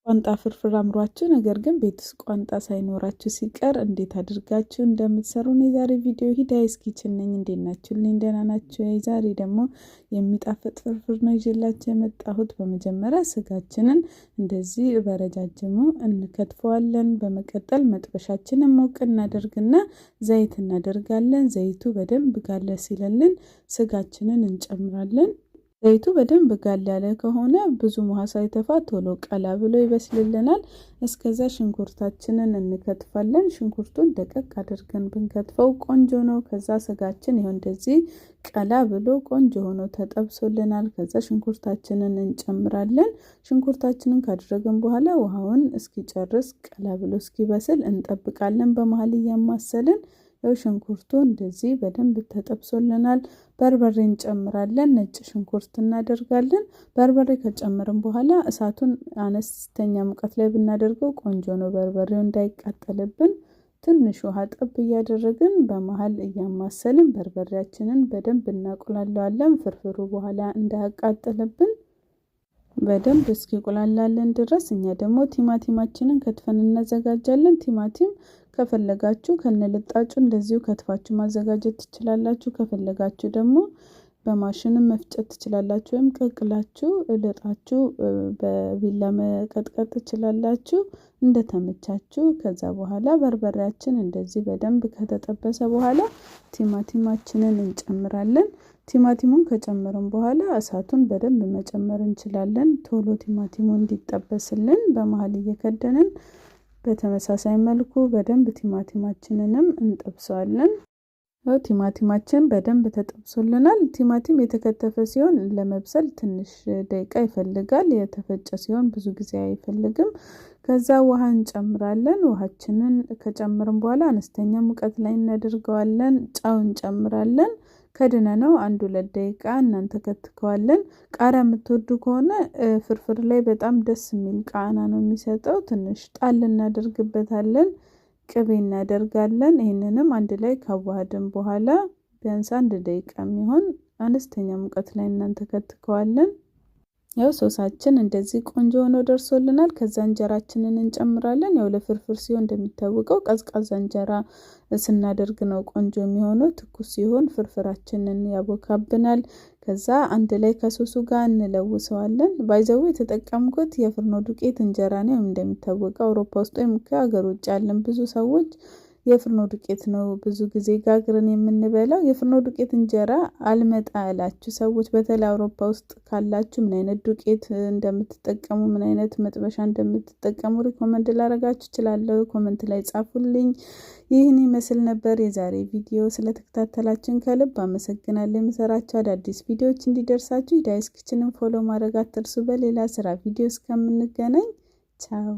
ቋንጣ ፍርፍር አምሯችሁ ነገር ግን ቤት ውስጥ ቋንጣ ሳይኖራችሁ ሲቀር እንዴት አድርጋችሁ እንደምትሰሩ ነው የዛሬ ቪዲዮ። ሂዳይስ ኪችን ነኝ። እንዴት ናችሁልኝ? ደህና ናችሁ? ዛሬ ደግሞ የሚጣፍጥ ፍርፍር ነው ይዤላችሁ የመጣሁት። በመጀመሪያ ስጋችንን እንደዚህ በረጃጅሙ እንከትፈዋለን። በመቀጠል መጥበሻችንን ሞቅ እናደርግና ዘይት እናደርጋለን። ዘይቱ በደንብ ጋለ ሲለልን ስጋችንን እንጨምራለን። ዘይቱ በደንብ ጋል ያለ ከሆነ ብዙ ውሃ ሳይተፋ ቶሎ ቀላ ብሎ ይበስልልናል። እስከዛ ሽንኩርታችንን እንከትፋለን። ሽንኩርቱን ደቀቅ አድርገን ብንከትፈው ቆንጆ ነው። ከዛ ስጋችን ይኸው እንደዚህ ቀላ ብሎ ቆንጆ ሆኖ ተጠብሶልናል። ከዛ ሽንኩርታችንን እንጨምራለን። ሽንኩርታችንን ካደረግን በኋላ ውሃውን እስኪጨርስ ቀላ ብሎ እስኪበስል እንጠብቃለን። በመሀል እያማሰልን ያው ሽንኩርቱ እንደዚህ በደንብ ተጠብሶልናል። በርበሬ እንጨምራለን። ነጭ ሽንኩርት እናደርጋለን። በርበሬ ከጨመርን በኋላ እሳቱን አነስተኛ ሙቀት ላይ ብናደርገው ቆንጆ ነው፣ በርበሬው እንዳይቃጠልብን። ትንሽ ውሃ ጠብ እያደረግን በመሀል እያማሰልን በርበሬያችንን በደንብ እናቁላለዋለን። ፍርፍሩ በኋላ እንዳያቃጥልብን በደንብ እስኪቁላላልን ድረስ እኛ ደግሞ ቲማቲማችንን ከትፈን እናዘጋጃለን። ቲማቲም ከፈለጋችሁ ከነልጣጩ እንደዚሁ ከትፋችሁ ማዘጋጀት ትችላላችሁ። ከፈለጋችሁ ደግሞ በማሽንም መፍጨት ትችላላችሁ፣ ወይም ቀቅላችሁ ልጣችሁ በቢላ መቀጥቀጥ ትችላላችሁ፣ እንደተመቻችሁ። ከዛ በኋላ በርበሬያችን እንደዚህ በደንብ ከተጠበሰ በኋላ ቲማቲማችንን እንጨምራለን። ቲማቲሙን ከጨመርን በኋላ እሳቱን በደንብ መጨመር እንችላለን፣ ቶሎ ቲማቲሙ እንዲጠበስልን በመሀል እየከደንን በተመሳሳይ መልኩ በደንብ ቲማቲማችንንም እንጠብሰዋለን። ቲማቲማችን በደንብ ተጠብሶልናል። ቲማቲም የተከተፈ ሲሆን ለመብሰል ትንሽ ደቂቃ ይፈልጋል። የተፈጨ ሲሆን ብዙ ጊዜ አይፈልግም። ከዛ ውሃ እንጨምራለን። ውሃችንን ከጨመርን በኋላ አነስተኛ ሙቀት ላይ እናደርገዋለን። ጨው እንጨምራለን። ከድነ ነው አንድ ሁለት ደቂቃ እናንተከትከዋለን። ቃሪያ የምትወዱ ከሆነ ፍርፍር ላይ በጣም ደስ የሚል ቃና ነው የሚሰጠው። ትንሽ ጣል እናደርግበታለን። ቅቤ እናደርጋለን። ይህንንም አንድ ላይ ካዋሃድን በኋላ ቢያንስ አንድ ደቂቃ የሚሆን አነስተኛ ሙቀት ላይ እናንተከትከዋለን። ያው ሶሳችን እንደዚህ ቆንጆ ሆኖ ደርሶልናል። ከዛ እንጀራችንን እንጨምራለን። ያው ለፍርፍር ሲሆን እንደሚታወቀው ቀዝቃዛ እንጀራ ስናደርግ ነው ቆንጆ የሚሆነው። ትኩስ ሲሆን ፍርፍራችንን ያቦካብናል። ከዛ አንድ ላይ ከሶሱ ጋር እንለውሰዋለን። By the way የተጠቀምኩት የፍርኖ ዱቄት እንጀራ ነው። እንደሚታወቀው አውሮፓ ውስጥ ወይም ከሀገር ውጭ ያለን ብዙ ሰዎች የፍርኖ ዱቄት ነው ብዙ ጊዜ ጋግረን የምንበላው። የፍርኖ ዱቄት እንጀራ አልመጣ ያላችሁ ሰዎች በተለይ አውሮፓ ውስጥ ካላችሁ ምን አይነት ዱቄት እንደምትጠቀሙ፣ ምን አይነት መጥበሻ እንደምትጠቀሙ recommend ላረጋችሁ እችላለሁ። Comment ላይ ጻፉልኝ። ይህን ይመስል ነበር የዛሬ ቪዲዮ። ስለተከታተላችን ከልብ አመሰግናለሁ። የምሰራቸው አዳዲስ ቪዲዮዎች እንዲደርሳችሁ ሂዳይስ ኪችንን follow ማድረግ አትርሱ። በሌላ ስራ ቪዲዮ እስከምንገናኝ ቻው።